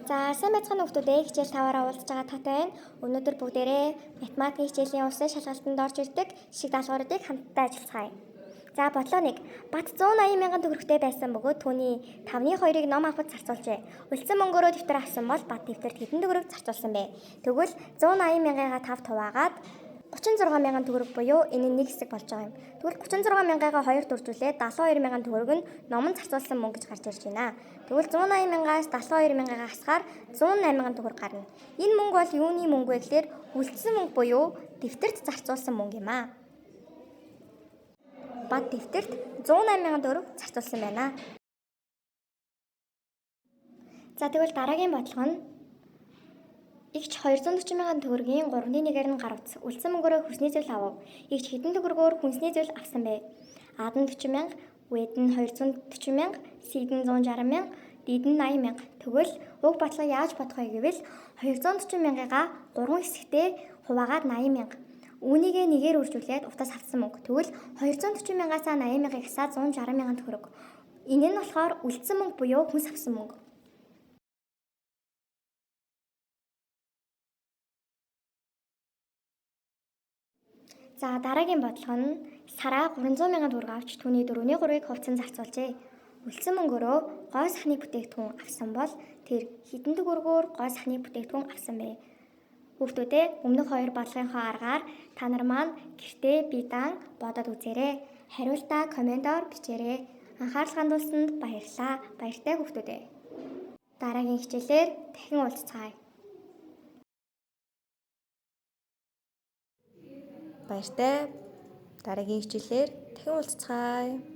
За сайн байцгаана хүмүүстээ, хичээл таваараа уулзж байгаа таатай байна. Өнөөдөр бүгдээрээ математикийн хичээлийн улсын шалгалтанд орж ирдэг жишг даалгавруудыг хамтдаа ажиллацгаая. За бодлого 1. Бат 180 мянган төгрөгтэй байсан бөгөөд түүний 5-ны 2-ыг ном авахд зарцуулжээ. Үлдсэн мөнгөөрөө дэвтэр авсан бол Бат дэвтэрт хэдэн төгрөг зарцуулсан бэ? Тэгвэл 180 мянгагаа 5 хуваагаад 36 мянган төгрөг буюу энэ нь нэг хэсэг болж байгаа юм. Тэгвэл 36 мянгагаа 2 дөржүүлээд 72 мянган төгрөг нь номонд зарцуулсан мөнгө гэж гарч ирж байна. Тэгвэл 180 мянгаас 72 мянгагаа хасахаар 108 мянган төгрөг гарна. Энэ мөнгө бол юуны мөнгө вэ гэхээр үлдсэн мөнгө буюу дэвтэрт зарцуулсан мөнгө юм аа. Бат дэвтэрт 108 мянган төгрөг зарцуулсан байна. За тэгвэл дараагийн бодлого нь Игч 240 мянган төгрөгийн 3-ны 1-ээр нь гар утас. Үлдсэн мөнгөөрөө хүнсний зүйл авав. Игч хэдэн төгрөгөөр хүнсний зүйл авсан бэ? А-д нь 40 мянга, В-д нь 240 мянга, С-д нь 160 мянга, Д-д нь 80 мянга. Тэгвэл уг бодлого яаж бодох вэ гэвэл 240 мянгагаа 3 хэсэгтээ хуваагаад 80 мянга. Үүнийгээ нэгээр үржүүлээд утас авсан мөнгө. Тэгвэл 240 мянгаас 80 мянгаыг хасаад 160 мянган төгрөг. Энэ нь болохоор үлдсэн мөнгө буюу хүнс авсан мөнгө. За дараагийн бодлого нь Сараа 300 мянган төгрөг авч түүний 4-ний 3-ыг хувьцаанд зарцуулжээ. Үлдсэн мөнгөөрөө гоо сайхны бүтээгдэхүүн авсан бол тэр хэдэн төгрөгөөр гоо сайхны бүтээгдэхүүн авсан бэ? Хүүхдүүдээ, өмнөх хоёр бодлогынхоо аргаар та нар маань гэртээ бие даан бодоод үзээрэй. Хариултаа комментоор бичээрэй. Анхаарал хандуулсанд баярлалаа. Баяртай хүүхдүүдээ. Дараагийн хичээлээр дахин уулзцгаая. Баяртай. Дараагийн хичээлээр дахин уулзцгаая.